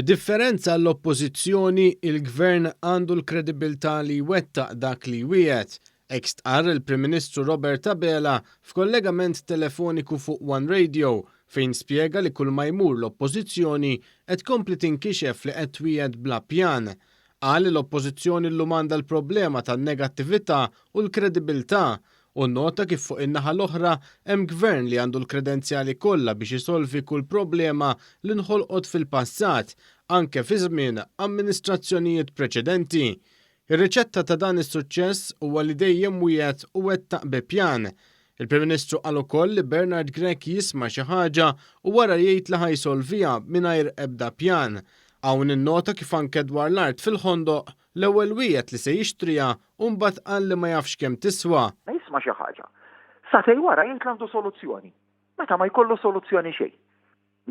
B'differenza għall-Oppożizzjoni, il-Gvern għandu l-kredibilità li jwettaq dak li jwiegħed. Hekk stqarr il-Prim Ministru Robert Abela f'kollegament telefoniku fuq One Radio fejn spjega li kulma jmur l-Oppożizzjoni qed tkompli tinkixef li qed twiegħed bla pjan. Qal li l-Oppożizzjoni llum għandha l-problema tan-negattività u l-kredibilità u nnota kif fuq in-naħa l-oħra hemm Gvern li għandu l-kredenzjali kollha biex isolvi kull problema li nħolqot fil-passat, anke fi żmien amministrazzjonijiet preċedenti. Ir-riċetta ta' dan is-suċċess huwa li dejjem wiegħed u wettaq bi pjan. Il-Prim Ministru qal ukoll li Bernard Grech jisma' xi ħaġa u wara jgħid li ħa jsolviha mingħajr ebda pjan. Hawn innota kif anke dwar l-art fil-Ħondoq, l-ewwel wiegħed li se jixtriha u mbagħad qal li ma jafx kemm tiswa. Jisma' xi ħaġa. Sagħtejn wara jgħid li għandu soluzzjoni. Meta ma jkollu soluzzjoni xejn.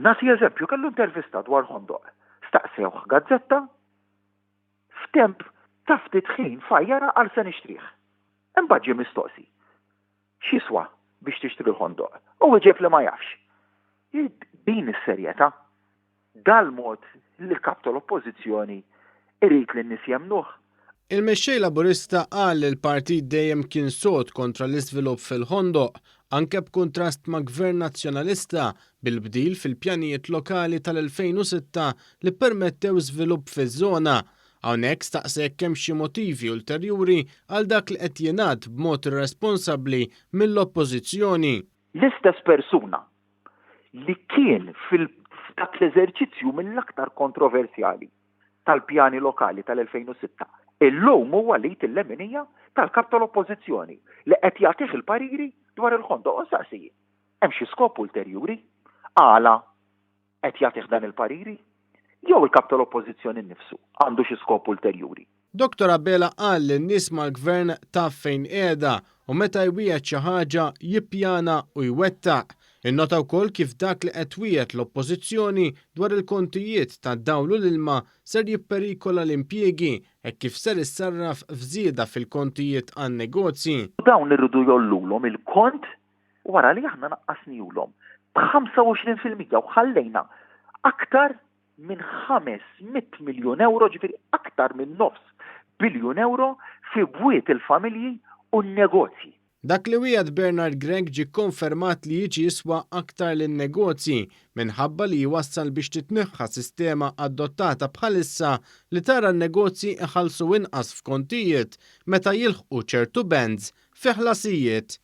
Nagħti eżempju, kellu intervista dwar Ħondoq. Staqsewh gazzetta, f'temp ta' ftit ħin fajjara qal se nixtrih. Imbagħad ġie mistoqsi, x'jiswa biex tixtri l-Ħondoq? U wieġeb li ma jafx. Din is-serjetà? Dal-mod li l-Kap tal-Oppożizzjoni jrid li n-nies jemmnuh? Il-Mexxej Laburista qal li l-partit dejjem kien sod kontra l-iżvilupp fil-Ħondoq, anke b'kuntrast ma' Gvern Nazzjonalista bil-bdil fil-pjanijiet lokali tal-2006 li ppermettew żvilupp fiż-żona. Hawnhekk staqsa jekk hemmx xi motivi ulterjuri għal dak li qed jingħad b'mod irresponsabbli mill-Oppożizzjoni. L-istess persuna li kien f'dak l-eżerċizzju mill-aktar kontroversjali tal-pjani lokali tal-2006, illum huwa l-id il-leminija tal-Kap tal-Oppożizzjoni li qed jagħtih il-pariri dwar il-Ħondoq. U nsaqsi jien, hemm xi skop ulterjuri għala qed jagħtih dan il-pariri? Jew il-Kap tal-Oppożizzjoni nnifsu għandu xi skop ulterjuri? Dottor Abela qal li n-nies mal-Gvern taf fejn qiegħda u meta jwiegħed xi ħaġa jippjana u jwettaq. Innota wkoll kif dak li qed twiegħed l-Oppożizzjoni dwar il-kontijiet tad-dawl u l-ilma ser jipperikola l-impjiegi hekk kif ser issarraf f'żieda fil-kontijiet għan-negozji. Dawn irridu jgħollulhom il-kont wara li aħna naqqasnihulhom b'25% u ħallejna aktar minn 500 miljun ewro, ġifieri aktar minn nofs biljun ewro fi bwiet il-familji u n-negozji. Dak li wiegħed Bernard Grech ġie kkonfermat li jiġi jiswa aktar lin-negozji minħabba li jwassal biex titneħħa sistema adottata bħalissa li tara n-negozji iħallsu inqas f'kontijiet meta jilħqu ċertu bands fi ħlasijiet.